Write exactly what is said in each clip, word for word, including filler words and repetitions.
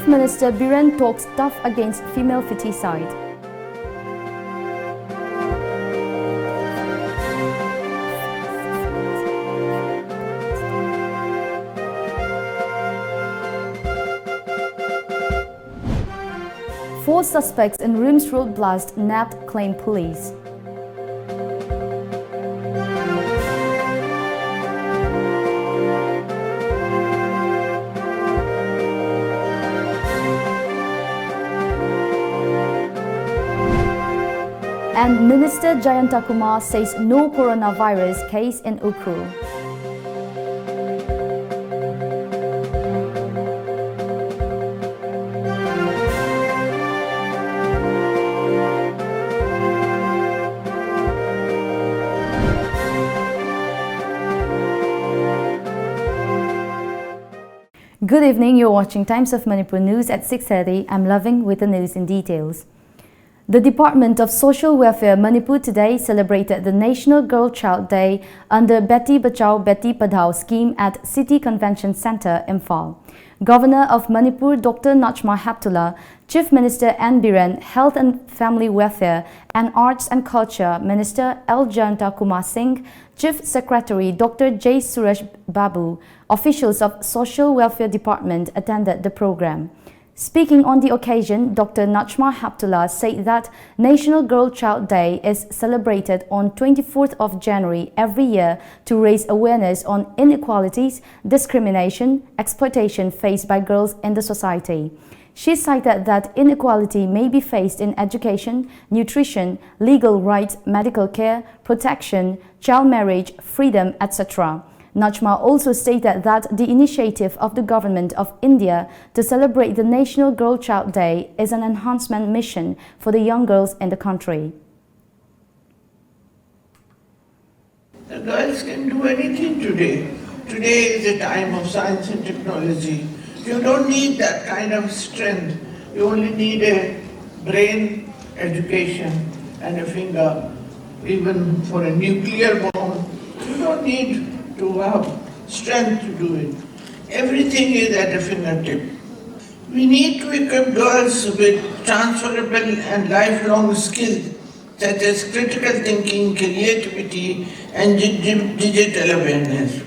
Minister Biren talks tough against female feticide. Four suspects in RIMS road blast nabbed, claim police. And Minister Jayanta Kumar says no coronavirus case in Ukhrul. Good evening, you're watching Times of Manipur News at six thirty. I'm Loving with the news in details. The Department of Social Welfare Manipur today celebrated the National Girl Child Day under Beti Bachao Beti Padhao scheme at City Convention Centre, Imphal. Governor of Manipur Doctor Najma Heptulla, Chief Minister N Biren, Health and Family Welfare and Arts and Culture Minister L Jayanta Kumar Singh, Chief Secretary Doctor J Suresh Babu, officials of Social Welfare Department attended the program. Speaking on the occasion, Doctor Najma Heptulla said that National Girl Child Day is celebrated on twenty-fourth of January every year to raise awareness on inequalities, discrimination, exploitation faced by girls in the society. She cited that inequality may be faced in education, nutrition, legal rights, medical care, protection, child marriage, freedom, et cetera. Najma also stated that the initiative of the Government of India to celebrate the National Girl Child Day is an enhancement mission for the young girls in the country. The girls can do anything today. Today is a time of science and technology. You don't need that kind of strength. You only need a brain, education, and a finger. Even for a nuclear bomb, you don't need to have strength to do it. Everything is at a fingertip. We need to equip girls with transferable and lifelong skills such as critical thinking, creativity, and di- di- digital awareness.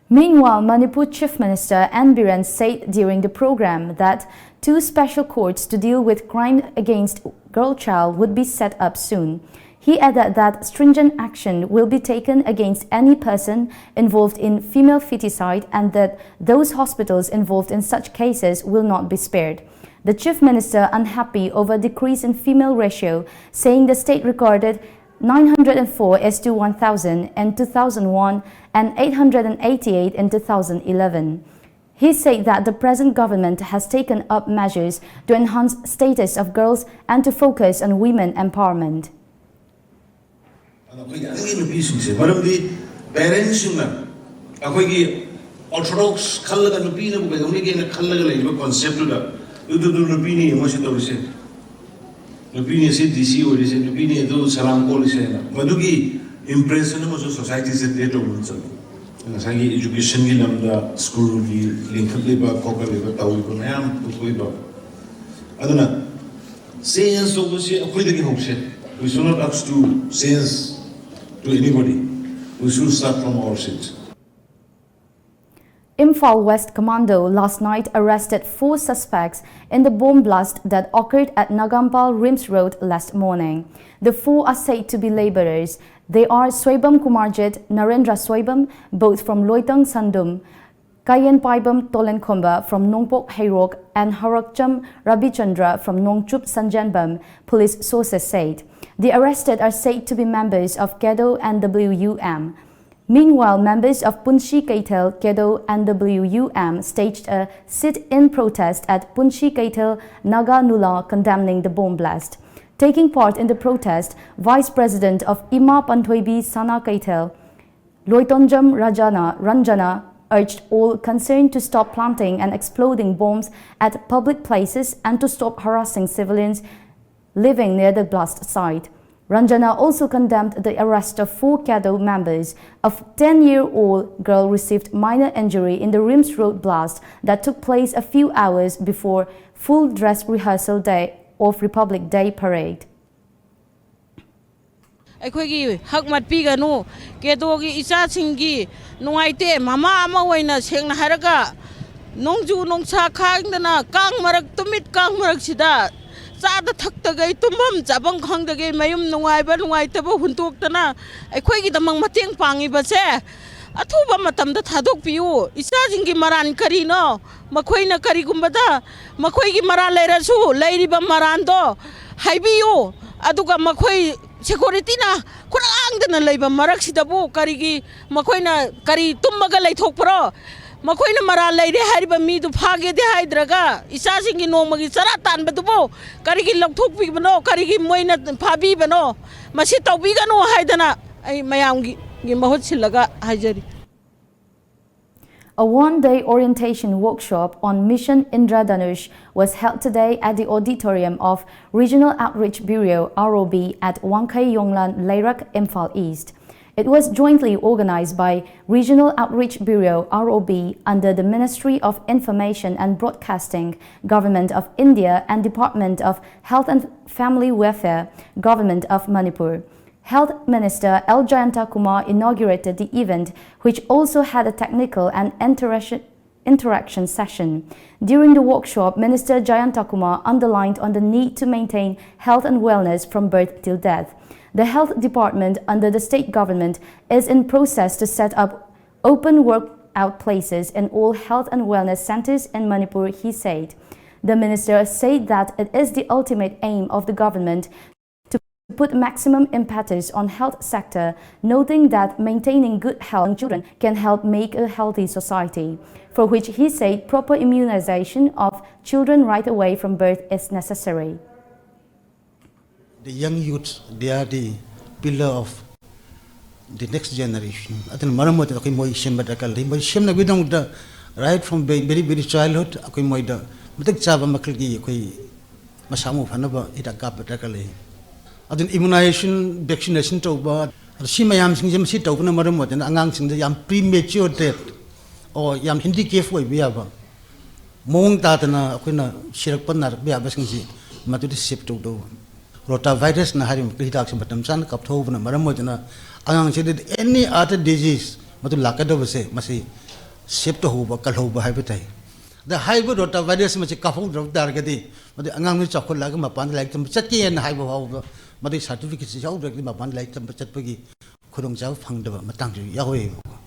Meanwhile, Manipur Chief Minister N Biren said during the program that two special courts to deal with crime against girl child would be set up soon. He added that stringent action will be taken against any person involved in female feticide and that those hospitals involved in such cases will not be spared. The Chief Minister unhappy over decrease in female ratio, saying the state recorded nine hundred four as to one thousand in two thousand one and eight hundred eighty-eight in two thousand eleven. He said that the present government has taken up measures to enhance status of girls and to focus on women empowerment. ꯑꯩꯈꯣꯏꯒꯤ ꯑꯉꯥꯡꯒꯤ ꯅꯨꯄꯤꯁꯤꯡꯁꯦ, ꯃꯔꯝꯗꯤ ꯄꯦꯔꯦꯟꯁꯁꯤꯡꯅ ꯑꯩꯈꯣꯏꯒꯤ orthodox ꯈꯜꯂꯒ ꯅꯨꯄꯤꯅꯕꯨ ꯀꯩꯗꯧꯅꯤꯒꯦꯅ ꯈꯜꯂꯒ ꯂꯩꯔꯤꯕ ꯀꯣꯟꯁꯦꯞꯇꯨꯗ, ꯑꯗꯨꯗꯨ ꯅꯨꯄꯤꯅꯤ ꯌꯦꯡꯉꯣ ꯁꯤ ꯇꯧꯔꯤꯁꯦ, ꯅꯨꯄꯤꯅꯤ ꯑꯁꯤ ꯗꯤ ꯁꯤ ꯑꯣꯏꯔꯤꯁꯦ, ꯅꯨꯄꯤꯅꯤ ꯑꯗꯨ ꯁꯂꯥꯝ ꯀꯣꯜꯂꯤꯁꯦꯅ, ꯃꯗꯨꯒꯤ ꯏꯝꯄ꯭ꯔꯦꯁꯟ ꯑꯃꯁꯨ ꯁꯣꯁꯥꯏꯇꯤꯁꯦ ꯀ꯭ꯔꯤꯌꯦꯠ ꯇꯧꯕ ꯆꯠꯂꯤ꯫ ꯉꯁꯥꯏꯒꯤ ꯏꯖꯨꯀꯦꯁꯟꯒꯤ ꯂꯝꯗ ꯁ꯭ꯀꯨꯜꯒꯤ ꯂꯤꯡꯈꯠꯂꯤꯕ ꯈꯣꯀꯠꯂꯤꯕ ꯇꯧꯔꯤꯕ ꯃꯌꯥꯝ ꯄꯨꯊꯣꯛꯏꯕ, ꯑꯗꯨꯅ ꯆꯦꯟꯖ ꯇꯧꯕꯁꯤ ꯑꯩꯈꯣꯏꯗꯒꯤ ꯍꯧꯁꯦ꯫ We should not ask to change to anybody. We should start from our seat. Imphal West Commando last night arrested four suspects in the bomb blast that occurred at Nagampal RIMS Road last morning. The four are said to be laborers. They are Soibam Kumarjit, Narendra Soibam, both from Loitang Sandum, Kayen Paibam Tolenkhomba from Nongpok Heirok, and Harakcham Rabichandra from Nongchup Sanjanbam, police sources said. The arrested are said to be members of Kedo N W U M. Meanwhile, members of Punshi Keithel Kedo N W U M staged a sit-in protest at Punshi Keithel Naga Nula condemning the bomb blast. Taking part in the protest, Vice President of Ima Panthoibi Sana Keithel, Loitonjam Rajana Ranjana urged all concerned to stop planting and exploding bombs at public places and to stop harassing civilians living near the blast site. Ranjana also condemned the arrest of four CADO members. A ten-year-old girl received minor injury in the RIMS Road blast that took place a few hours before full dress rehearsal day of Republic Day parade. ꯑꯩꯈꯣꯏꯒꯤ ꯍꯛ ꯃꯠꯄꯤꯒꯅꯨ꯫ ꯀꯦꯗꯣꯒꯤ ꯏꯆꯥꯁꯤꯡꯒꯤ ꯅꯨꯡꯉꯥꯏꯇꯦ꯫ ꯃꯃꯥ ꯑꯃ ꯑꯣꯏꯅ ꯁꯦꯡꯅ ꯍꯥꯏꯔꯒ ꯅꯣꯡꯖꯨ ꯅꯨꯡꯁꯥ ꯈꯥꯡꯗꯅ ꯀꯥꯡ ꯃꯔꯛ, ꯇꯨꯃꯤꯠ ꯀꯥꯡ ꯃꯔꯛꯁꯤꯗ ꯆꯥꯗ ꯊꯛꯇꯈꯩ, ꯇꯨꯝꯐꯝ ꯆꯥꯐꯝ ꯈꯪꯗꯈꯩ ꯃꯌꯨꯝ ꯅꯨꯡꯉꯥꯏꯕ ꯅꯨꯡꯉꯥꯏꯇꯕ ꯍꯨꯟꯗꯣꯛꯇꯅ ꯑꯩꯈꯣꯏꯒꯤꯗꯃꯛ ꯃꯇꯦꯡ ꯄꯥꯡꯉꯤꯕꯁꯦ ꯑꯊꯨꯕ ꯃꯇꯝꯗ ꯊꯥꯗꯣꯛꯄꯤꯌꯨ꯫ ꯏꯆꯥꯁꯤꯡꯒꯤ ꯃꯔꯥꯟ ꯀꯔꯤꯅꯣ? ꯃꯈꯣꯏꯅ ꯀꯔꯤꯒꯨꯝꯕꯗ ꯃꯈꯣꯏꯒꯤ ꯃꯔꯥꯟ ꯂꯩꯔꯁꯨ ꯂꯩꯔꯤꯕ ꯃꯔꯥꯟꯗꯣ ꯍꯥꯏꯕꯤꯌꯨ꯫ ꯑꯗꯨꯒ ꯃꯈꯣꯏ ꯁꯦꯀꯨꯔꯤꯇꯤꯅ ꯈꯨꯔꯥꯡꯗꯅ ꯂꯩꯕ ꯃꯔꯛꯁꯤꯗꯕꯨ ꯀꯔꯤꯒꯤ ꯃꯈꯣꯏꯅ ꯀꯔꯤ ꯇꯨꯝꯃꯒ ꯂꯩꯊꯣꯛꯄ꯭ꯔꯣ? ꯃꯈꯣꯏꯅ ꯃꯔꯥꯜ ꯂꯩꯔꯦ ꯍꯥꯏꯔꯤꯕ ꯃꯤꯗꯨ ꯐꯥꯒꯦꯗꯤ ꯍꯥꯏꯗ꯭ꯔꯒ ꯏꯆꯥꯁꯤꯡꯒꯤ ꯅꯣꯡꯃꯒꯤ ꯆꯔꯥ ꯇꯥꯟꯕꯗꯨꯕꯨ ꯀꯔꯤꯒꯤ ꯂꯧꯊꯣꯛꯄꯤꯕꯅꯣ? ꯀꯔꯤꯒꯤ ꯃꯣꯏꯅ ꯐꯥꯕꯤꯕꯅꯣ? ꯃꯁꯤ ꯇꯧꯕꯤꯒꯅꯨ ꯍꯥꯏꯗꯅ ꯑꯩ ꯃꯌꯥꯝꯒꯤ ꯃꯍꯨꯠ ꯁꯤꯜꯂꯒ ꯍꯥꯏꯖꯔꯤ꯫ A one-day orientation workshop on Mission Indradhanush was held today at the auditorium of Regional Outreach Bureau, R O B, at Wangkhei Yonglan, Leirak, Imphal East. It was jointly organized by Regional Outreach Bureau, R O B, under the Ministry of Information and Broadcasting, Government of India, and Department of Health and Family Welfare, Government of Manipur. Health Minister L Jayanta Kumar inaugurated the event, which also had a technical and interaction interaction session. During the workshop, Minister Jayanta Kumar underlined on the need to maintain health and wellness from birth till death. The health department under the state government is in process to set up open workout places in all health and wellness centers in Manipur, he said. The minister said that it is the ultimate aim of the government to put maximum impetus on health sector, noting that maintaining good health in children can help make a healthy society, for which he said proper immunization of children right away from birth is necessary. The young youth, they are the pillar of the next generation. ꯑꯗꯨꯅ ꯃꯔꯝ ꯑꯣꯏꯗꯅ ꯑꯩꯈꯣꯏ ꯃꯣꯏ ꯁꯦꯝꯕ ꯗꯔꯀꯥꯔ ꯂꯩ꯫ ꯃꯣꯏ ꯁꯦꯝꯅꯕꯒꯤꯗꯃꯛꯇ right from very, very childhood ꯑꯩꯈꯣꯏ ꯃꯣꯏꯗ ꯃꯇꯤꯛ ꯆꯥꯕ ꯃꯈꯜꯒꯤ ꯑꯩꯈꯣꯏ ꯃꯁꯥ ꯃꯎ ꯐꯅꯕ ꯍꯤꯗꯥꯛ ꯀꯥꯞꯄ ꯗꯔꯀꯥꯔ ꯂꯩ꯫ ꯑꯗꯨꯅ immunization, vaccination ꯇꯧꯕ, ꯑꯗꯨ ꯁꯤ ꯃꯌꯥꯝꯁꯤꯡꯁꯦ, ꯃꯁꯤ ꯇꯧꯕꯅ ꯃꯔꯝ ꯑꯣꯏꯗꯅ ꯑꯉꯥꯡꯁꯤꯡꯗ ꯌꯥꯝ premature death, ꯑꯣ, ꯌꯥꯝ handicap ꯑꯣꯏꯕ ꯌꯥꯕ, ꯃꯑꯣꯡ ꯇꯥꯗꯅ ꯑꯩꯈꯣꯏꯅ ꯁꯤꯔꯛꯄ ꯅꯥꯔꯛꯄ ꯌꯥꯕꯁꯤꯡꯁꯤ ꯃꯗꯨꯗꯤ save ꯇꯧꯗꯧꯕ꯫ Rotavirusꯅ ꯍꯥꯏꯔꯤꯕ ꯍꯤꯗꯥꯛꯁꯤ ꯃꯇꯝ ꯆꯥꯅ ꯀꯥꯞꯊꯣꯛꯍꯧꯕꯅ ꯃꯔꯝ ꯑꯣꯏꯗꯅ ꯑꯉꯥꯡꯁꯤꯗ any other disease ꯃꯗꯨ ꯂꯥꯛꯀꯗꯕꯁꯦ ꯃꯁꯤ save ꯇꯧꯍꯧꯕ, ꯀꯜꯍꯧꯕ ꯍꯥꯏꯕ ꯇꯥꯏ꯫ ꯑꯗ ꯍꯥꯏꯔꯤꯕ rotavirus ꯃꯁꯤ ꯀꯥꯞꯍꯧꯗ꯭ꯔꯕ ꯇꯥꯔꯒꯗꯤ ꯃꯗꯨ ꯑꯉꯥꯡꯗꯨ ꯆꯥꯎꯈꯠꯂꯛꯑꯒ ꯃꯄꯥꯟꯗ ꯂꯥꯏꯔꯤꯛ ꯇꯝꯕ ꯆꯠꯀꯦꯅ ꯍꯥꯏꯕ ꯐꯥꯎꯕ ꯃꯗꯨꯒꯤ certificateꯁꯤ ꯌꯥꯎꯗ꯭ꯔꯒꯗꯤ ꯃꯄꯥꯟꯗ ꯂꯥꯏꯔꯤꯛ ꯇꯝꯕ ꯆꯠꯄꯒꯤ ꯈꯨꯗꯣꯡꯆꯥꯕ ꯐꯪꯗꯕ ꯃꯇꯥꯡꯁꯨ ꯌꯥꯎꯋꯦꯕꯀꯣ꯫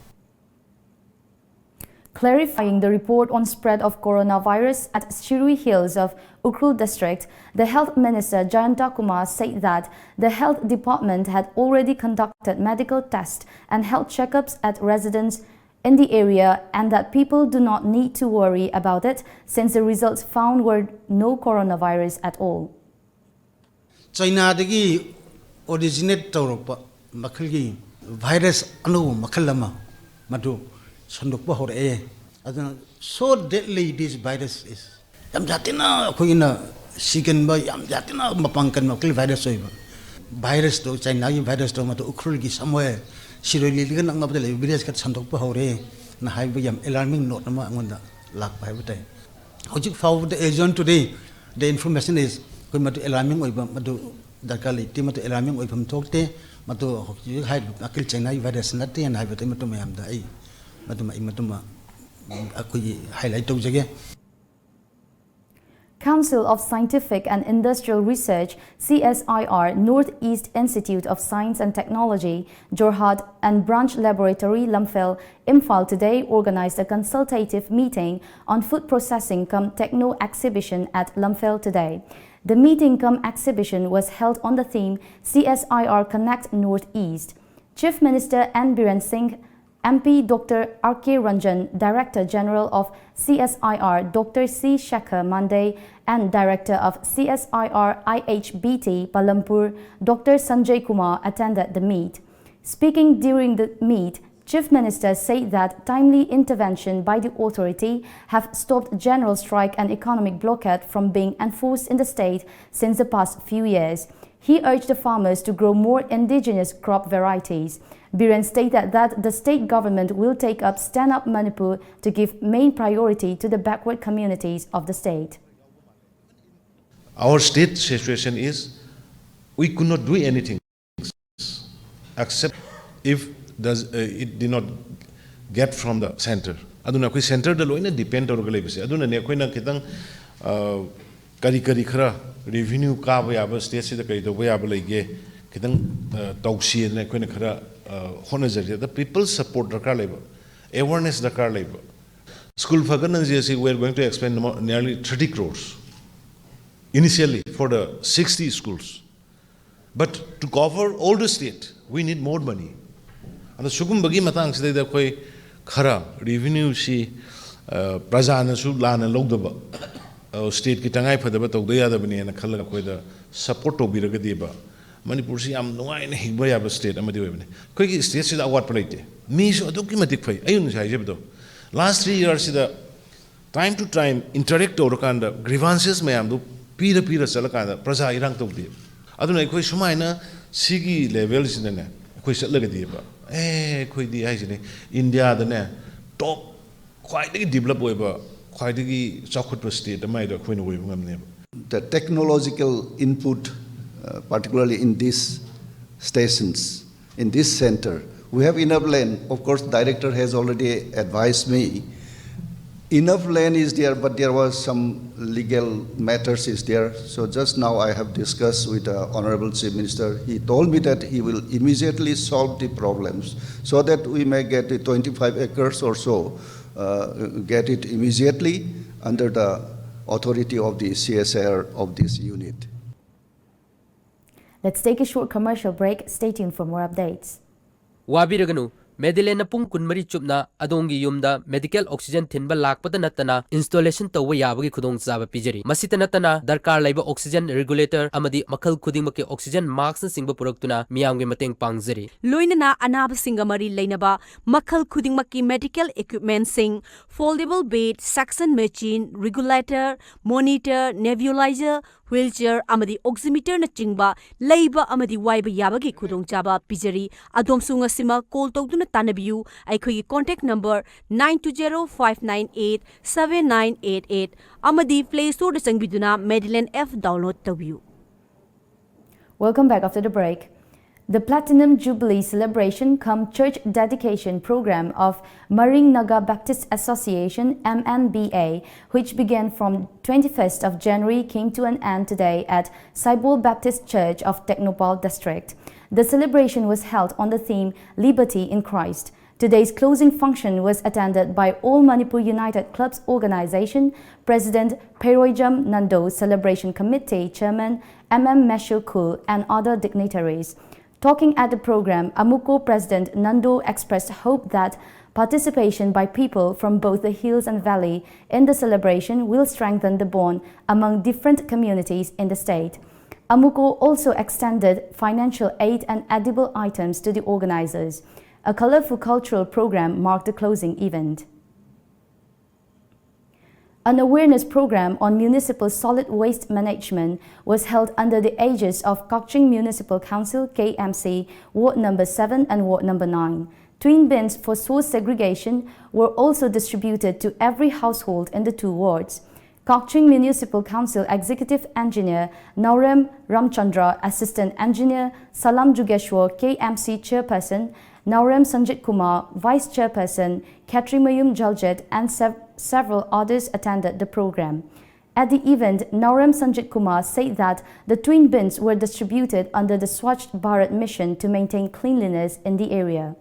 Clarifying the report on spread of coronavirus at Shirui Hills of Ukhrul district, the Health Minister Jayanta Kumar said that the Health Department had already conducted medical tests and health checkups at residents in the area and that people do not need to worry about it since the results found were no coronavirus at all. Chinaꯗꯒꯤ originate ꯇꯧꯔꯛꯄ ꯃꯈꯜꯒꯤ virus ꯑꯅꯧꯕ ꯃꯈꯜ ꯑꯃ ꯃꯗꯨ ꯁꯟꯗꯣꯛꯄ ꯍꯧꯔꯛꯑꯦ꯫ ꯑꯗꯨꯅ so deadly this virus is, ꯌꯥꯝ ꯌꯥꯊꯤꯅ ꯑꯩꯈꯣꯏꯒꯤꯅ ꯁꯤꯒꯟꯕ, ꯌꯥꯝ ꯌꯥꯊꯤꯅ ꯃꯄꯥꯡꯒꯜ ꯀꯟꯕ ꯃꯈꯜ virus ꯑꯣꯏꯕ꯫ Virusꯇꯣ, Chinaꯒꯤ virusꯇꯣ ꯃꯗꯨ ꯎꯈ꯭ꯔꯨꯜꯒꯤ somewhere ꯁꯤꯔꯣꯏ ꯂꯤꯂꯤꯒ ꯅꯛꯅꯕꯗ ꯂꯩꯕ villageꯀ ꯁꯟꯗꯣꯛꯄ ꯍꯧꯔꯦꯅ ꯍꯥꯏꯕ ꯌꯥꯝ alarming note ꯑꯃ ꯑꯩꯉꯣꯟꯗ ꯂꯥꯛꯄ ꯍꯥꯏꯕ ꯇꯥꯏ꯫ ꯍꯧꯖꯤꯛ ꯐꯥꯎꯕꯗ, as on today, the information is, ꯑꯩꯈꯣꯏ ꯃꯗꯨ alarming ꯑꯣꯏꯕ, ꯃꯗꯨ ꯗꯔꯀꯥꯔ ꯂꯩꯇꯦ, ꯃꯗꯨ alarming ꯑꯣꯏꯐꯝ ꯊꯣꯛꯇꯦ, ꯃꯗꯨ ꯍꯧꯖꯤꯛ ꯍꯥꯏꯔꯤꯕ ꯃꯈꯜ Chinaꯒꯤ virus ꯅꯠꯇꯦꯅ ꯍꯥꯏꯕꯗꯨ ꯃꯗꯨ ꯃꯌꯥꯝꯗ ꯑꯩ ꯃꯗꯨꯃ, ꯑꯩ ꯃꯗꯨꯃ ꯑꯩꯈꯣꯏꯒꯤ highlight ꯇꯧꯖꯒꯦ꯫ Council of Scientific and Industrial Research, C S I R, Northeast Institute of Science and Technology, Jorhat, and Branch Laboratory, Lamphel, Imphal today organized a consultative meeting on food processing cum techno exhibition at Lamphel today. The meeting cum exhibition was held on the theme C S I R Connect Northeast. Chief Minister N Biren Singh, M P Doctor R K Ranjan, Director General of C S I R, Doctor C Shekhar Mande, and Director of C S I R I H B T Palampur, Doctor Sanjay Kumar attended the meet. Speaking during the meet, Chief Minister said that timely intervention by the authority have stopped general strike and economic blockade from being enforced in the state since the past few years. He urged the farmers to grow more indigenous crop varieties. Biren stated that the state government will take up Stand Up Manipur to give main priority to the backward communities of the state. Our state situation is we could not do anything except if does, uh, it did not get from the center. ꯑꯗꯨꯅ ꯑꯩꯈꯣꯏ ꯁꯦꯟꯇꯔꯗ ꯂꯣꯏꯅ depend ꯇꯧꯔꯒ ꯂꯩꯕꯁꯦ, ꯑꯗꯨꯅꯅꯦ ꯑꯩꯈꯣꯏꯅ ꯈꯤꯇꯪ, ꯑ, ꯀꯔꯤ ꯀꯔꯤ ꯈꯔ ꯔꯦꯚꯤꯅ꯭ꯌꯨ ꯀꯥꯕ ꯌꯥꯕ, ꯁ꯭ꯇꯦꯠꯁꯤꯗ ꯀꯔꯤ ꯇꯧꯕ ꯌꯥꯕ ꯂꯩꯒꯦ, ꯈꯤꯇꯪ, ꯑ, ꯇꯧꯁꯤꯅ ꯑꯩꯈꯣꯏꯅ ꯈꯔ, ꯑ, ꯍꯣꯠꯅꯖꯔꯤ꯫ ꯑꯗ ꯄꯤꯄꯜ ꯁꯄꯣꯔꯠ ꯗꯔꯀꯥꯔ ꯂꯩꯕ, ꯑꯦꯋꯥꯔꯅꯦꯁ ꯗꯔꯀꯥꯔ ꯂꯩꯕ꯫ ꯁ꯭ꯀꯨꯜ ꯐꯒꯠꯅꯕꯁꯦ ꯑꯁꯤ we are going to expend mo- nearly thirty crores initially for the sixty schools. But to cover all the state, we need more money. ꯑꯗꯣ ꯁꯤꯒꯨꯝꯕꯒꯤ ꯃꯇꯥꯡꯁꯤꯗꯩꯗ ꯑꯩꯈꯣꯏ ꯈꯔ ꯔꯦꯚꯤꯅ꯭ꯌꯨꯁꯤ, ꯑ, ꯄ꯭ꯔꯖꯥꯅꯁꯨ ꯂꯥꯟꯅ ꯂꯧꯗꯕ, ꯑ, ꯁ꯭ꯇꯦꯠꯀꯤ ꯇꯉꯥꯏ ꯐꯗꯕ ꯇꯧꯗ ꯌꯥꯗꯕꯅꯦꯅ ꯈꯜꯂꯒ ꯑꯩꯈꯣꯏꯗ ꯁꯄꯣꯔꯠ ꯇꯧꯕꯤꯔꯒꯗꯤꯕ ꯃꯅꯤꯄꯨꯔꯁꯤ ꯌꯥꯝ ꯅꯨꯡꯉꯥꯏꯅ ꯍꯤꯡꯕ ꯌꯥꯕ ꯁ꯭ꯇꯦꯠ ꯑꯃꯗꯤ ꯑꯣꯏꯕꯅꯤ꯫ ꯑꯩꯈꯣꯏꯒꯤ ꯁ꯭ꯇꯦꯠꯁꯤꯗ ꯑꯋꯥꯠꯄ ꯂꯩꯇꯦ, ꯃꯤꯁꯨ ꯑꯗꯨꯛꯀꯤ ꯃꯇꯤꯛ ꯐꯩ꯫ ꯑꯩꯅ ꯉꯁꯥꯏ ꯍꯥꯏꯖꯕꯗꯣ, ꯂꯥꯁ three ꯌꯔꯁꯁꯤꯗ time to time interact ꯇꯧꯔꯀꯥꯟꯗ ꯒ꯭ꯔꯤꯚꯥꯟꯁꯦꯁ ꯃꯌꯥꯝꯗꯨ ꯄꯤꯔ ꯄꯤꯔ ꯆꯠꯂꯀꯥꯟꯗ ꯄ꯭ꯔꯖꯥ ꯏꯔꯥꯡ ꯇꯧꯗꯦ꯫ ꯑꯗꯨꯅ ꯑꯩꯈꯣꯏ ꯁꯨꯃꯥꯏꯅ ꯁꯤꯒꯤ ꯂꯦꯚꯦꯜꯁꯤꯗꯅꯦ ꯑꯩꯈꯣꯏ ꯆꯠꯂꯒꯗꯤꯕ, ꯑꯦ, ꯑꯩꯈꯣꯏꯗꯤ ꯍꯥꯏꯁꯤꯅꯦ, ꯏꯟꯗꯤꯌꯥꯗꯅꯦ ꯇꯣꯞ ꯈ꯭ꯋꯥꯏꯗꯒꯤ ꯗꯤꯕꯂꯞ ꯑꯣꯏꯕ, ꯈ꯭ꯋꯥꯏꯗꯒꯤ ꯆꯥꯎꯈꯠꯄ ꯁ꯭ꯇꯦꯠ ꯑꯃ ꯍꯥꯏꯗꯣ ꯑꯩꯈꯣꯏꯅ ꯑꯣꯏꯕ ꯉꯝꯅꯦꯕ꯫ The technological input, uh, particularly in these stations, in this center, we have enough land. Of course, director has already advised me. Enough land is there, but there was some legal matters is there. So just now I have discussed with the Honorable Chief Minister. He told me that he will immediately solve the problems so that we may get the twenty-five acres or so, uh, get it immediately under the authority of the C S R of this unit. Let's take a short commercial break. Stay tuned for more updates. ꯋꯥꯕꯤꯔꯒꯅꯨ, ꯃꯦꯗꯤꯂꯦꯟꯅ ꯄꯨꯡ ꯀꯨꯟꯃꯔꯤ ꯆꯨꯞꯅ ꯑꯗꯣꯝꯒꯤ ꯌꯨꯝꯗ medical oxygen ꯊꯤꯟꯕ ꯂꯥꯛꯄꯗ ꯅꯠꯇꯅ installation ꯇꯧꯕ ꯌꯥꯕꯒꯤ ꯈꯨꯗꯣꯡꯆꯥꯕ ꯄꯤꯖꯔꯤ꯫ ꯃꯁꯤꯇ ꯅꯠꯇꯅ ꯗꯔꯀꯥꯔ ꯂꯩꯕ oxygen regulator ꯑꯃꯗꯤ ꯃꯈꯜ ꯈꯨꯗꯤꯡꯃꯛꯀꯤ oxygen maskꯅꯆꯤꯡꯕ ꯄꯨꯔꯛꯇꯨꯅ ꯃꯤꯌꯥꯝꯒꯤ ꯃꯇꯦꯡ ꯄꯥꯡꯖꯔꯤ꯫ ꯂꯣꯏꯅꯅ ꯑꯅꯥꯕꯁꯤꯡꯒ ꯃꯔꯤ ꯂꯩꯅꯕ ꯃꯈꯜ ꯈꯨꯗꯤꯡꯃꯛꯀꯤ medical equipmentꯁꯤꯡ, foldable bed, suction machine, regulator, monitor, nebulizer, wheelchair ꯑꯃꯗꯤ oximeterꯅꯆꯤꯡꯕ ꯂꯩꯕ ꯑꯃꯗꯤ ꯋꯥꯏꯕ ꯌꯥꯕꯒꯤ ꯈꯨꯗꯣꯡꯆꯥꯕ ꯄꯤꯖꯔꯤ꯫ ꯑꯗꯣꯝꯁꯨ ꯉꯁꯤꯃꯛ call ꯇꯧꯗꯨꯅ ꯇꯥꯟꯅꯕꯤꯌꯨ꯫ ꯑꯩꯈꯣꯏꯒꯤ contact number nine two zero five nine eight seven nine eight eight ꯑꯃꯗꯤ Play Storeꯗ ꯆꯪꯕꯤꯗꯨꯅ Medilane app download ꯇꯧꯕꯤꯌꯨ꯫ Welcome back after the break. The Platinum Jubilee Celebration cum Church Dedication Program of Maring Naga Baptist Association, M N B A, which began from twenty-first of January, came to an end today at Saibol Baptist Church of Tengnoupal District. The celebration was held on the theme Liberty in Christ. Today's closing function was attended by All Manipur United Clubs Organization President Pheroijam Nando, Celebration Committee Chairman M M Meshu Kul, and other dignitaries. Talking at the program, AMUCO President Nando expressed hope that participation by people from both the hills and valley in the celebration will strengthen the bond among different communities in the state. AMUCO also extended financial aid and edible items to the organizers. A colorful cultural program marked the closing event. An awareness program on municipal solid waste management was held under the aegis of Kakching Municipal Council, K M C, Ward number seven and Ward number nine. Twin bins for source segregation were also distributed to every household in the two wards. Kakching Municipal Council Executive Engineer Naorem Ramchandra, Assistant Engineer Salam Jugeshwar, K M C Chairperson Naorem Sanjit Kumar, Vice Chairperson Khetrimayum Jaljet, and sev- several others attended the program. At the event, Naorem Sanjit Kumar said that the twin bins were distributed under the Swachh Bharat mission to maintain cleanliness in the area.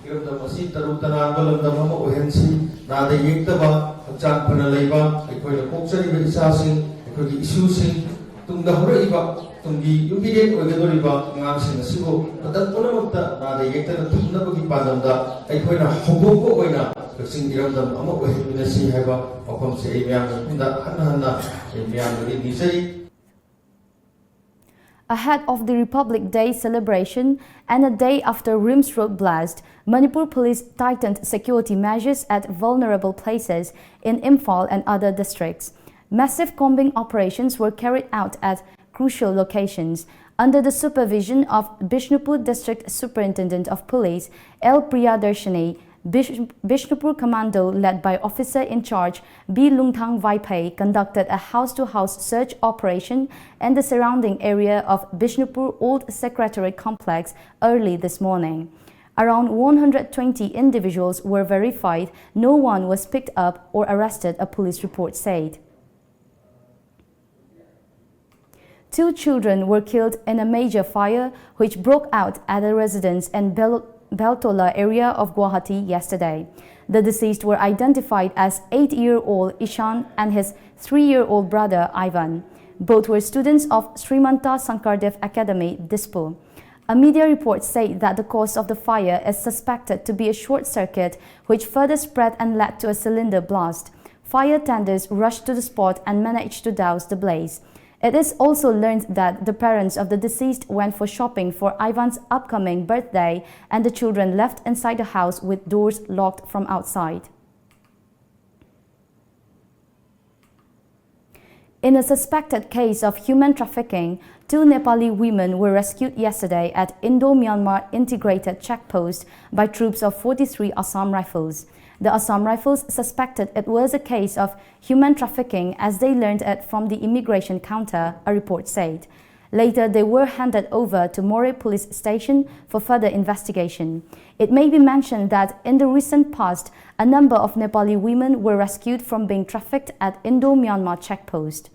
ꯏꯔꯝꯗꯝ ꯑꯁꯤ ꯇꯔꯨ ꯇꯅꯥꯟꯕ ꯂꯝꯗꯝ ꯑꯃ ꯑꯣꯏꯍꯟꯁꯤ꯫ ꯅꯥꯗ ꯌꯦꯛꯇꯕ, ꯍꯛꯆꯥꯡ ꯐꯅ ꯂꯩꯕ ꯑꯩꯈꯣꯏꯅ ꯄꯣꯛꯆꯔꯤꯕ ꯏꯆꯥꯁꯤꯡ, ꯑꯩꯈꯣꯏꯒꯤ ꯏꯁꯨꯁꯤꯡ, ꯇꯨꯡꯗ ꯍꯧꯔꯛꯏꯕ, ꯇꯨꯡꯒꯤ ꯌꯨꯝꯕꯤꯔꯦꯟ ꯑꯣꯏꯒꯗꯧꯔꯤꯕ ꯑꯉꯥꯡꯁꯤꯡ ꯑꯁꯤꯕꯨ ꯃꯇꯝ ꯄꯨꯝꯅꯃꯛꯇ ꯅꯥꯗ ꯌꯦꯛꯇꯅ ꯊꯝꯅꯕꯒꯤ ꯄꯥꯟꯗꯝꯗ ꯑꯩꯈꯣꯏꯅ ꯍꯧꯗꯣꯛꯄ ꯑꯣꯏꯅ ꯀꯛꯆꯤꯡ ꯏꯔꯝꯗꯝ ꯑꯃ ꯑꯣꯏꯍꯟꯃꯤꯟꯅꯁꯤ ꯍꯥꯏꯕ ꯋꯥꯐꯝꯁꯦ ꯑꯩ ꯃꯌꯥꯝꯒꯤ ꯃꯐꯝꯗ ꯍꯟꯅ ꯍꯟꯅ ꯑꯩ ꯃꯌꯥꯝꯗ ꯅꯤꯡꯖꯔꯤ꯫ Ahead of the Republic Day celebration and a day after RIMS road blast, Manipur police tightened security measures at vulnerable places in Imphal and other districts. Massive combing operations were carried out at crucial locations under the supervision of Bishnupur District Superintendent of Police L Priyadarshini. Bish- Bishnupur Commando, led by Officer in Charge B Lungthang Vaiphei, conducted a house to house search operation in the surrounding area of Bishnupur Old Secretariat Complex early this morning. Around one hundred twenty individuals were verified, no one was picked up or arrested, a police report said. Two children were killed in a major fire which broke out at a residence in Bel- Beltola area of Guwahati yesterday. The deceased were identified as eight year old Ishan and his three year old brother Ivan. Both were students of Srimanta Sankardev Academy, Dispur. A media report said that the cause of the fire is suspected to be a short circuit, which further spread and led to a cylinder blast. Fire tenders rushed to the spot and managed to douse the blaze. It is also learned that the parents of the deceased went for shopping for Ivan's upcoming birthday and the children left inside the house with doors locked from outside. In a suspected case of human trafficking, two Nepali women were rescued yesterday at Indo Myanmar Integrated Check Post by troops of forty-three Assam Rifles. The Assam Rifles suspected it was a case of human trafficking as they learned it from the immigration counter, a report said. Later, they were handed over to Moreh Police Station for further investigation. It may be mentioned that in the recent past, a number of Nepali women were rescued from being trafficked at Indo Myanmar check post.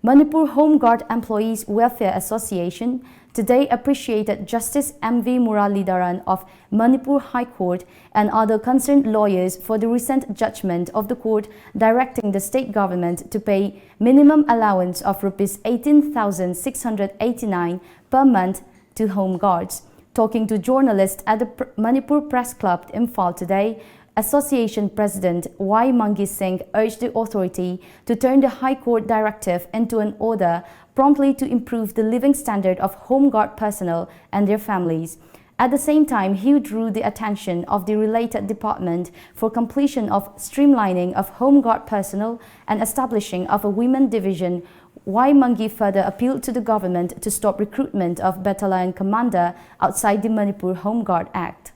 Manipur Home Guard Employees Welfare Association, today appreciated Justice M V Muralidharan of Manipur High Court and other concerned lawyers for the recent judgment of the court directing the state government to pay minimum allowance of rupees eighteen thousand six hundred eighty-nine per month to Home Guards. Talking to journalists at the Pr- Manipur Press Club, Imphal today, Association President Y Mangi Singh urged the authority to turn the High Court directive into an order promptly to improve the living standard of Home Guard personnel and their families. At the same time, he drew the attention of the related department for completion of streamlining of Home Guard personnel and establishing of a women division. Y Mangi further appealed to the government to stop recruitment of battalion commander outside the Manipur Home Guard Act.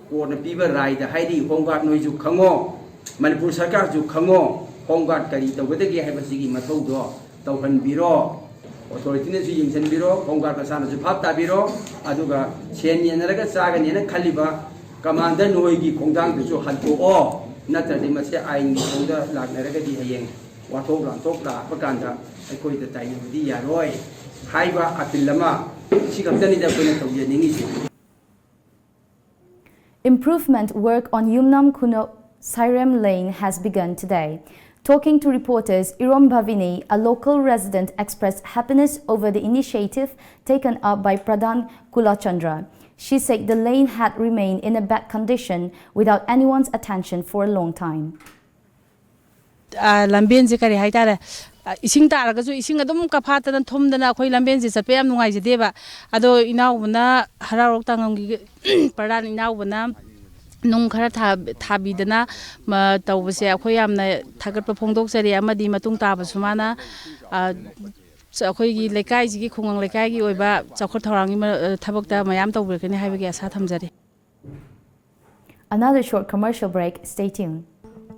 ꯀꯣꯔꯠꯅ ꯄꯤꯕ ꯔꯥꯏꯗ ꯍꯥꯏꯔꯤ, home ꯒꯥꯔꯗ ꯅꯣꯏꯁꯨ ꯈꯪꯉꯣ, ꯃꯅꯤꯄꯨꯔ ꯁꯔꯀꯥꯔꯁꯨ ꯈꯪꯉꯣ, home ꯒꯥꯔꯗ ꯀꯔꯤ ꯇꯧꯒꯗꯒꯦ ꯍꯥꯏꯕꯁꯤꯒꯤ ꯃꯊꯧꯗꯣ ꯇꯧꯍꯟꯕꯤꯔꯣ꯫ ꯑꯣꯊꯣꯔꯤꯇꯤꯅꯁꯨ ꯌꯦꯡꯁꯤꯟꯕꯤꯔꯣ, home ꯒꯥꯔꯗ ꯃꯁꯥꯅꯁꯨ ꯚꯥꯞ ꯇꯥꯕꯤꯔꯣ꯫ ꯑꯗꯨꯒ ꯁꯦꯟ ꯌꯦꯟꯅꯔꯒ ꯆꯥꯒꯅꯦꯅ ꯈꯜꯂꯤꯕ ꯀꯃꯥꯟꯗꯔ ꯅꯣꯏꯒꯤ ꯈꯣꯡꯊꯥꯡꯗꯨꯁꯨ ꯍꯟꯗꯣꯛꯑꯣ꯫ ꯅꯠꯇ꯭ꯔꯗꯤ ꯃꯁꯤ ꯑꯥꯏꯟꯒꯤ ꯈꯣꯡꯗ ꯂꯥꯛꯅꯔꯒꯗꯤ ꯍꯌꯦꯡ ꯋꯥꯊꯣꯛ ꯂꯥꯟꯊꯣꯛ ꯂꯥꯛꯄ ꯀꯥꯟꯗ ꯑꯩꯈꯣꯏꯗ ꯇꯥꯏꯅꯕꯗꯤ ꯌꯥꯔꯣꯏ ꯍꯥꯏꯕ ꯑꯄꯤꯜ ꯑꯃ ꯁꯤ ꯈꯛꯇꯅꯤꯗ ꯑꯩꯈꯣꯏꯅ ꯇꯧꯖꯅꯤꯡꯉꯤꯁꯦ꯫ Improvement work on Yumnam Khuno Sairem Lane has begun today. Talking to reporters, Irom Bhavini, a local resident, expressed happiness over the initiative taken up by Pradhan Kulachandra. She said the lane had remained in a bad condition without anyone's attention for a long time. ꯂꯝꯕꯦꯟꯁꯦ ꯀꯔꯤ ꯍꯥꯏꯇꯥꯔꯦ, ꯏꯁꯤꯡ ꯇꯥꯔꯒꯁꯨ ꯏꯁꯤꯡ ꯑꯗꯨꯝ ꯀꯐꯥꯠꯇꯅ ꯊꯨꯝꯗꯅ ꯑꯩꯈꯣꯏ ꯂꯝꯕꯦꯟꯁꯦ ꯆꯠꯄ ꯌꯥꯝ ꯅꯨꯡꯉꯥꯏꯖꯗꯦꯕ꯫ ꯑꯗꯣ ꯏꯅꯥꯎꯕꯅ ꯍꯔꯥꯎꯔꯣꯛ ꯇꯥꯉꯝꯒꯤ ꯄ꯭ꯔꯙꯥꯟ ꯏꯅꯥꯎꯕꯅ ꯅꯨꯡ ꯈꯔ ꯊꯥꯕꯤꯗꯅ ꯇꯧꯕꯁꯦ ꯑꯩꯈꯣꯏ ꯌꯥꯝꯅ ꯊꯥꯒꯠꯄ ꯐꯣꯡꯗꯣꯛꯆꯔꯤ꯫ ꯑꯃꯗꯤ ꯃꯇꯨꯡ ꯇꯥꯕꯁꯨ ꯃꯥꯅ ꯑꯩꯈꯣꯏꯒꯤ ꯂꯩꯀꯥꯏꯁꯤꯒꯤ, ꯈꯨꯡꯒꯪ ꯂꯩꯀꯥꯏꯒꯤ ꯑꯣꯏꯕ ꯆꯥꯎꯈꯠ ꯊꯧꯔꯥꯡꯒꯤ ꯊꯕꯛꯇ ꯃꯌꯥꯝ ꯇꯧꯕꯤꯔꯛꯀꯅꯤ ꯍꯥꯏꯕꯒꯤ ꯑꯁꯥ ꯊꯝꯖꯔꯤ꯫ Another short commercial break. Stay tuned.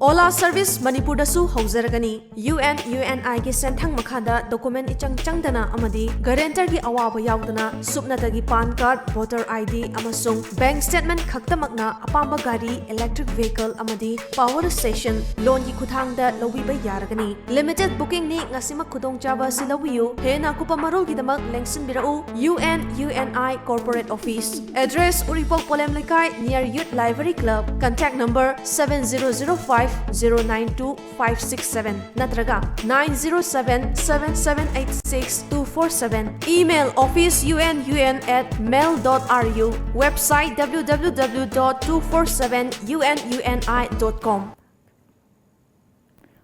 ꯑꯣꯂꯥ ꯁꯔꯚꯤꯁ ꯃꯅꯤꯄꯨꯔꯗꯁꯨ ꯍꯧꯖꯔꯒꯅꯤ꯫ ꯌꯨ ꯑꯦꯟ ꯌꯨ ꯑꯦꯟ ꯑꯥꯏꯒꯤ ꯁꯦꯟꯊꯪ ꯃꯈꯥꯗ ꯗꯣꯀꯨꯃꯦꯟ ꯏꯆꯪ ꯆꯪꯗꯅ ꯑꯃꯗꯤ ꯒꯔꯦꯟꯇꯔꯒꯤ ꯑꯋꯥꯕ ꯌꯥꯎꯗꯅ ꯁꯨꯞꯅꯇꯒꯤ PAN card, voter I D ꯑꯃꯁꯨꯡ ꯕꯦꯡꯛ ꯁ꯭ꯇꯦꯠꯃꯦꯟꯠ ꯈꯛꯇꯃꯛꯅ ꯑꯄꯥꯝꯕ ꯒꯥꯔꯤ, ꯏꯂꯦꯛꯇ꯭ꯔꯤꯛ ꯚꯦꯍꯤꯀꯜ ꯑꯃꯗꯤ ꯄꯥꯋꯔ ꯁ꯭ꯇꯦꯁꯟ ꯂꯣꯟꯒꯤ ꯈꯨꯠꯊꯥꯡꯗ ꯂꯧꯕꯤꯕ ꯌꯥꯔꯒꯅꯤ꯫ ꯂꯤꯃꯤꯇꯦꯗ ꯕꯨꯀꯤꯡꯅꯤ, ꯉꯁꯤꯃꯛ ꯈꯨꯗꯣꯡꯆꯥꯕ ꯑꯁꯤ ꯂꯧꯕꯤꯌꯨ꯫ ꯍꯦꯟꯅ ꯑꯀꯨꯞꯄ ꯃꯔꯣꯜꯒꯤꯗꯃꯛ ꯂꯦꯡꯁꯤꯟꯕꯤꯔꯛꯎ, U N U N I Corporate Office, address Uripok Polem ꯂꯩꯀꯥꯏ, near Youth Library Club, contact number seven zero zero five zero nine two five six seven ꯅꯠꯇ꯭ꯔꯒ nine zero seven seven seven eight six two four seven, email office U N U N at mail dot R U, website W W W dot two four seven U N U N I dot com.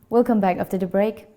Welcome back after the break.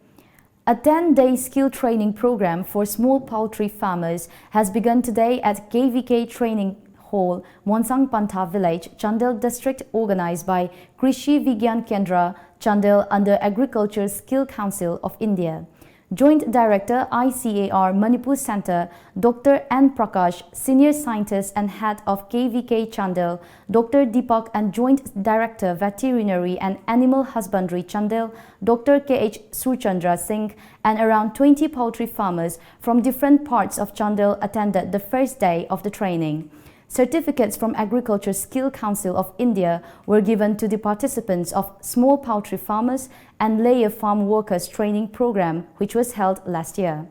A ten-day skill training program for small poultry farmers has begun today at K V K Training Hall, Monsang Pantha Village, Chandel District, organized by Krishi Vigyan Kendra, Chandel, under Agriculture Skill Council of India. Joint Director, I C A R Manipur Center, Doctor N Prakash, Senior Scientist and Head of K V K Chandel, Doctor Deepak, and Joint Director, Veterinary and Animal Husbandry Chandel, Doctor K H Surchandra Singh, and around twenty poultry farmers from different parts of Chandel attended the first day of the training. Certificates from Agriculture Skill Council of India were given to the participants of Small Poultry Farmers and Layer Farm Workers Training Program, which was held last year.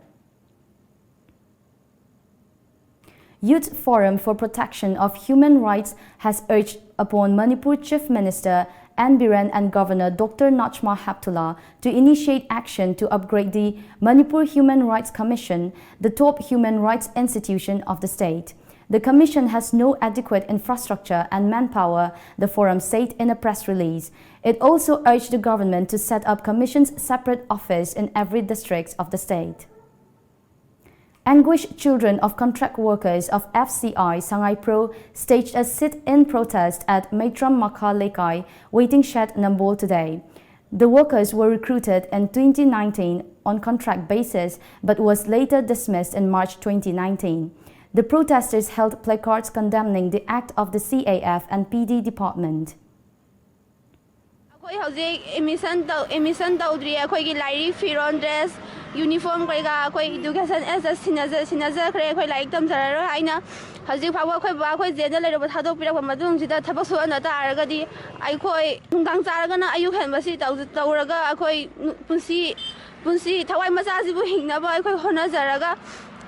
Youth Forum for Protection of Human Rights has urged upon Manipur Chief Minister N Biren and Governor Doctor Najma Heptulla to initiate action to upgrade the Manipur Human Rights Commission, the top human rights institution of the state. The commission has no adequate infrastructure and manpower, the forum said in a press release. It also urged the government to set up commission's separate office in every district of the state. Anguished children of contract workers of F C I Sangai Pro staged a sit-in protest at Maitram Makha Lekai waiting shed Nambol today. The workers were recruited in twenty nineteen on contract basis but was later dismissed in March twenty nineteen. The protesters held placards condemning the act of the C A F and P D department. ꯑꯩꯈꯣꯏ ꯍꯧꯖꯤꯛ admission ꯇꯧ admission ꯇꯧꯗ꯭ꯔꯤ꯫ ꯑꯩꯈꯣꯏꯒꯤ ꯂꯥꯏꯔꯤꯛ, ꯐꯤꯔꯣꯟ, dress, uniform ꯀꯩꯀꯥ ꯑꯩꯈꯣꯏ education ꯑꯦꯁꯇ ꯁꯤꯟꯅꯖ ꯁꯤꯟꯅꯖꯈ꯭ꯔꯦ꯫ ꯑꯩꯈꯣꯏ ꯂꯥꯏꯔꯤꯛ ꯇꯝꯖꯔꯔꯣꯏ ꯍꯥꯏꯅ ꯍꯧꯖꯤꯛ ꯐꯥꯎꯕ ꯑꯩꯈꯣꯏ ꯕꯕꯥ ꯑꯩꯈꯣꯏ ꯖꯦꯜꯗ ꯂꯩꯔꯨꯕ ꯊꯥꯗꯣꯛꯄꯤꯔꯛꯄ ꯃꯇꯨꯡꯁꯤꯗ ꯊꯕꯛ ꯁꯨꯍꯟꯕ ꯇꯥꯔꯒꯗꯤ ꯑꯩꯈꯣꯏ ꯅꯨꯡꯗꯥꯡ ꯆꯥꯔꯒꯅ ꯑꯌꯨꯛ ꯍꯟꯕꯁꯤ ꯇꯧ- ꯇꯧꯔꯒ ꯑꯩꯈꯣꯏ ꯅꯨ- ꯄꯨꯟꯁꯤ ꯄꯨꯟꯁꯤ ꯊꯋꯥꯏ ꯃꯆꯥꯁꯤꯕꯨ ꯍꯤꯡꯅꯕ ꯑꯩꯈꯣꯏ ꯍꯣꯠꯅꯖꯔꯒ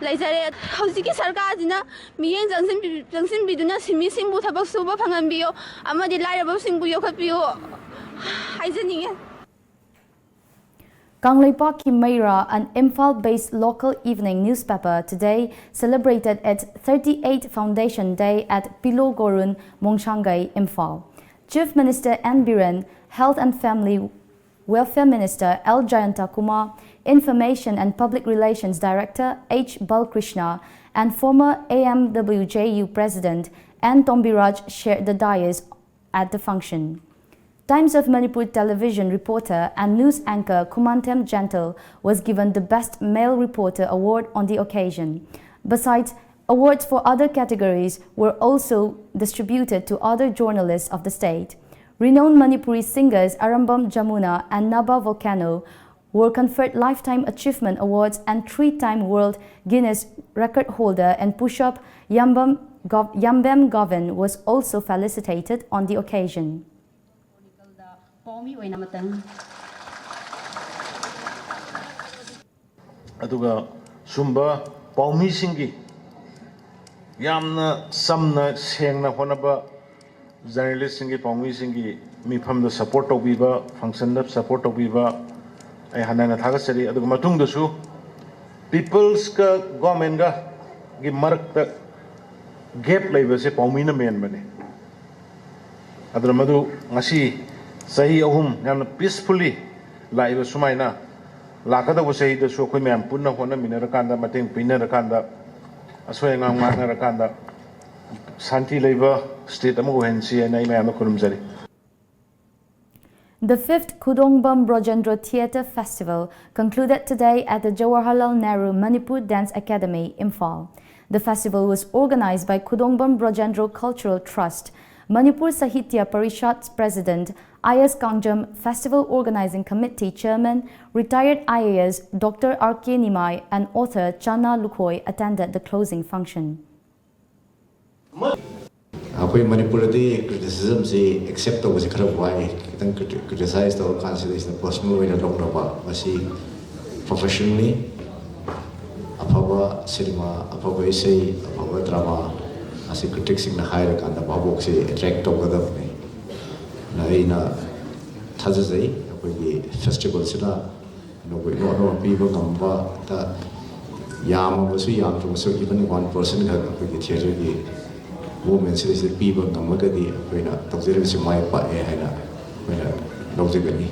ꯂꯩꯖꯔꯦ꯫ ꯍꯧꯖꯤꯛꯀꯤ ꯁꯔꯀꯥꯔꯁꯤꯅ ꯃꯤꯠꯌꯦꯡ ꯆꯪꯁꯤꯟꯕꯤ- ꯆꯪꯁꯤꯟꯕꯤꯗꯨꯅ ꯁꯤꯟꯃꯤꯁꯤꯡꯕꯨ ꯊꯕꯛ ꯁꯨꯕ ꯐꯪꯍꯟꯕꯤꯌꯨ ꯑꯃꯗꯤ ꯂꯥꯏꯔꯕꯁꯤꯡꯕꯨ ꯌꯣꯛꯈꯠꯄꯤꯌꯨ ꯍꯥꯏꯖꯅꯤꯡꯉꯤ꯫ Kangleipak Ki Meira, an Imphal-based local evening newspaper, today celebrated its thirty-eighth foundation day at Pilo Gorun, Mongshangai, Imphal. Chief Minister N Biren, Health and Family Welfare Minister L Jayanta Kumar, Information and Public Relations Director H Balkrishna, and former A M W J U President N Tombiraj shared the dais at the function. Times of Manipur television reporter and news anchor Kumantem Gentle was given the Best Male Reporter Award on the occasion. Besides, awards for other categories were also distributed to other journalists of the state. Renowned Manipuri singers Arambam Jamuna and Naba Volcano were conferred Lifetime Achievement Awards, and three-time World Guinness Record holder and push-up Yambam Gov- Yambem Govin was also felicitated on the occasion. ꯄꯥꯎꯃꯤ ꯑꯣꯏꯅ ꯑꯃꯇꯪ ꯑꯗꯨꯒ ꯁꯨꯝꯕ ꯄꯥꯎꯃꯤꯁꯤꯡꯒꯤ ꯌꯥꯝꯅ ꯆꯝꯅ ꯁꯦꯡꯅ ꯍꯣꯠꯅꯕ ꯖꯔꯅꯦꯂꯤꯁꯁꯤꯡꯒꯤ, ꯄꯥꯎꯃꯤꯁꯤꯡꯒꯤ ꯃꯤꯐꯝꯗ support ꯇꯧꯕꯤꯕ, ꯐꯪꯁꯟꯗ support ꯇꯧꯕꯤꯕ ꯑꯩ ꯍꯟꯅ ꯍꯟꯅ ꯊꯥꯒꯠꯆꯔꯤ꯫ ꯑꯗꯨꯒ ꯃꯇꯨꯡꯗꯁꯨ ꯄꯤꯄꯜꯁꯀ ꯒꯣꯔꯃꯦꯟꯒꯒꯤ ꯃꯔꯛꯇ ꯒꯦꯞ ꯂꯩꯕꯁꯦ ꯄꯥꯎꯃꯤꯅ ꯃꯦꯟꯕꯅꯤ꯫ ꯑꯗꯨꯅ ꯃꯗꯨ ꯉꯁꯤ ꯆꯍꯤ ꯑꯍꯨꯝ ꯌꯥꯝꯅ ꯄꯤꯁꯐꯨꯜꯂꯤ ꯂꯥꯛꯏꯕ ꯁꯨꯃꯥꯏꯅ ꯂꯥꯛꯀꯗꯧꯕ ꯆꯍꯤꯗꯁꯨ ꯑꯩꯈꯣꯏ ꯃꯌꯥꯝ ꯄꯨꯟꯅ ꯍꯣꯠꯅꯃꯤꯟꯅꯔꯀꯥꯟꯗ, ꯃꯇꯦꯡ ꯄꯤꯅꯔꯀꯥꯟꯗ, ꯑꯁꯣꯏ ꯑꯉꯥꯝ ꯉꯥꯛꯅꯔꯀꯥꯟꯗ ꯁꯥꯟꯇꯤ ꯂꯩꯕ ꯁ꯭ꯇꯦꯠ ꯑꯃ ꯑꯣꯏꯍꯟꯁꯤ ꯍꯥꯏꯅ ꯑꯩ ꯃꯌꯥꯝꯗ ꯈꯨꯔꯨꯝꯖꯔꯤ꯫ The fifth Khudongbam Brojendro Theatre Festival concluded today at the Jawaharlal Nehru Manipur Dance Academy, Imphal. The festival was organized by Khudongbam Brojendro Cultural Trust. Manipur Sahitya Parishad's president I S Kangjam Festival Organizing Committee Chairman, retired I A S Doctor R K Nimai, and author Channa Lukhoi attended the closing function. ꯑꯩꯈꯣꯏ ꯃꯅꯤꯄꯨꯔꯗꯤ ꯀ꯭ꯔꯤꯇꯤꯁꯤꯖꯝꯁꯤ accept ꯇꯧꯕꯁꯤ ꯈꯔ ꯋꯥꯏ꯫ ꯈꯤꯇꯪ criticise ꯇꯧꯔꯀꯥꯟꯁꯤꯗ ꯁꯤꯗ personal ꯑꯣꯏꯅ ꯂꯧꯅꯕ, ꯃꯁꯤ ꯄ꯭ꯔꯣꯐꯦꯁꯟꯅꯤ꯫ ꯑꯐꯕ cinema, ꯑꯐꯕ ꯏꯁꯩ, ꯑꯐꯕ ꯗ꯭ꯔꯃꯥ ꯑꯁꯤ ꯀ꯭ꯔꯤꯇꯤꯛꯁꯤꯡꯅ ꯍꯥꯏꯔꯀꯥꯟꯗ ꯚꯥꯕꯣꯛꯁꯤ ꯑꯦꯇ꯭ꯔꯦꯛ ꯇꯧꯒꯗꯕꯅꯤ꯫ ꯑꯗꯨꯅ ꯑꯩꯅ ꯊꯥꯖꯖꯩ ꯑꯩꯈꯣꯏꯒꯤ ꯐꯦꯁꯇꯤꯚꯦꯜꯁꯤꯅ ꯑꯅꯧꯕ ꯏꯅꯣꯠ ꯑꯃ ꯄꯤꯕ ꯉꯝꯕꯗ, ꯌꯥꯝꯃꯕꯁꯨ ꯌꯥꯝꯗ꯭ꯔꯕꯁꯨ even one percent ꯈꯛ ꯑꯩꯈꯣꯏꯒꯤ ꯊꯤꯌꯦꯇꯔꯒꯤ ꯃꯨꯞꯃꯦꯟꯁꯤꯗ ꯁꯤꯗ ꯄꯤꯕ ꯉꯝꯃꯒꯗꯤ ꯑꯩꯈꯣꯏꯅ ꯇꯧꯖꯔꯤꯕꯁꯤ ꯃꯥꯏ ꯄꯥꯛꯑꯦ ꯍꯥꯏꯅ ꯑꯩꯈꯣꯏꯅ ꯂꯧꯖꯒꯅꯤ꯫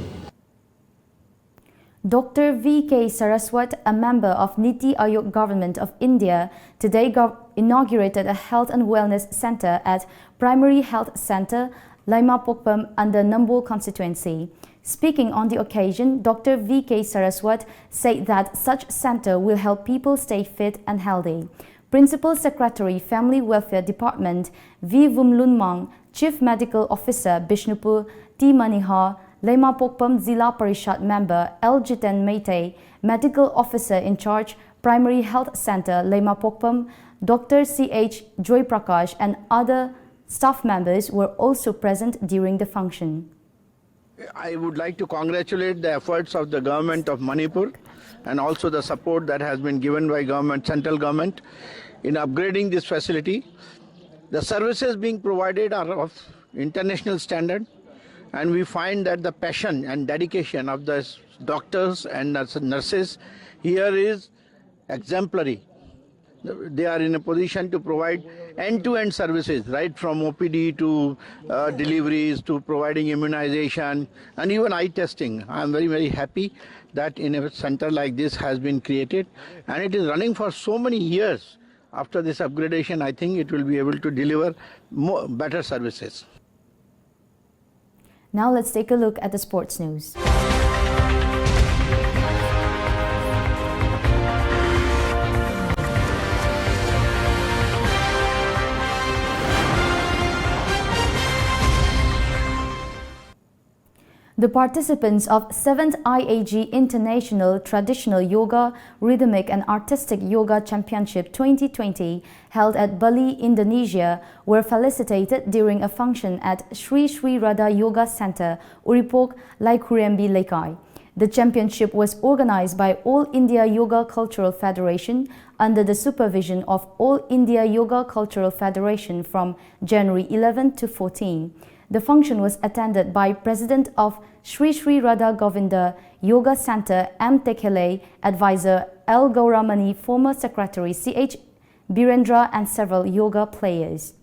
Doctor V K Saraswat, a member of Niti Aayog Government of India, today gov- inaugurated a health and wellness center at Primary Health Center, Laimapokpam under Nambol constituency. Speaking on the occasion, Doctor V K Saraswat said that such center will help people stay fit and healthy. Principal Secretary Family Welfare Department V Vumlunmang, Chief Medical Officer Bishnupur T Maniha, Laimapokpam Zilla Parishad Member L Jiten Meitei, Medical Officer in Charge Primary Health Center Laimapokpam Doctor C H Joy Prakash, and other staff members were also present during the function. I would like to congratulate the efforts of the government of Manipur and also the support that has been given by government, central government, in upgrading this facility. The services being provided are of international standard, and we find that the passion and dedication of the doctors and nurse- nurses here is exemplary. They are in a position to provide end-to-end services, right from O P D to uh, deliveries to providing immunization and even eye testing. I am very, very happy that in a center like this has been created, and it is running for so many years. After this upgradation, I think it will be able to deliver more, better services. Now let's take a look at the sports news. The participants of seventh I A G International Traditional Yoga, Rhythmic and Artistic Yoga Championship twenty twenty, held at Bali, Indonesia, were felicitated during a function at Sri Sri Radha Yoga Center, Uripok, Laikhurembi Leikai. The championship was organized by All India Yoga Cultural Federation under the supervision of All India Yoga Cultural Federation from January eleven to fourteen. The function was attended by President of Sri Sri Radha Govinda Yoga Center M Tekele, Advisor L Gauramani, former Secretary C H Birendra, and several yoga players.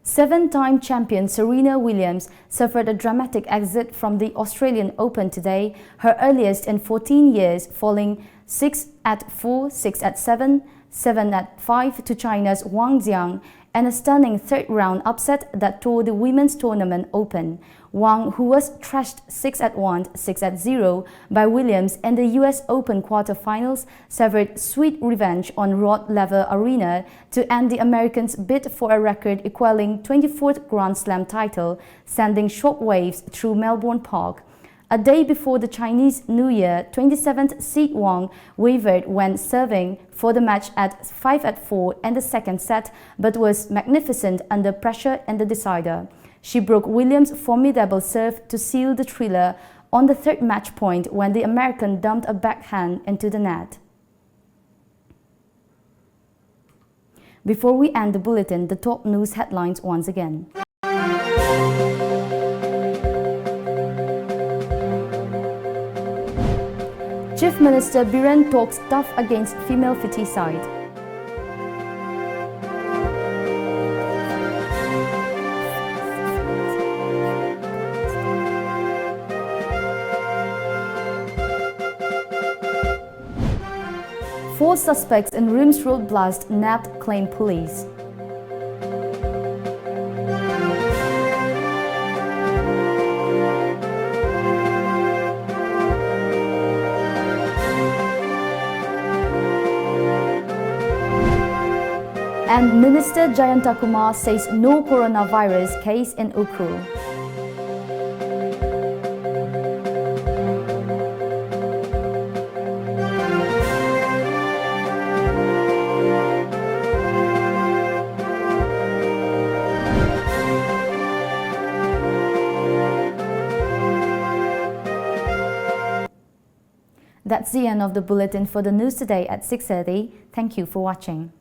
Seven-time champion Serena Williams suffered a dramatic exit from the Australian Open today, her earliest in fourteen years, falling six at four, six at seven, seven at five to China's Wang Xiang, and a stunning third round upset that tore the women's tournament open. Wang, who was thrashed six at one, six at zero by Williams in the U S Open quarterfinals, severed sweet revenge on Rod Laver Arena to end the American's bid for a record equaling twenty-fourth Grand Slam title, sending shockwaves through Melbourne Park. A day before the Chinese New Year, twenty-seventh seed Wang wavered when serving for the match at five at four in the second set, but was magnificent under pressure in the decider. She broke Williams' formidable serve to seal the thriller on the third match point when the American dumped a backhand into the net. Before we end the bulletin, the top news headlines once again. Chief Minister Biren talks tough against female feticide. Four suspects in RIMS road blast nabbed, claim police. And Minister Jayanta Kumar says no coronavirus case in Ukhrul. That's the end of the bulletin for the news today at six thirty. Thank you for watching.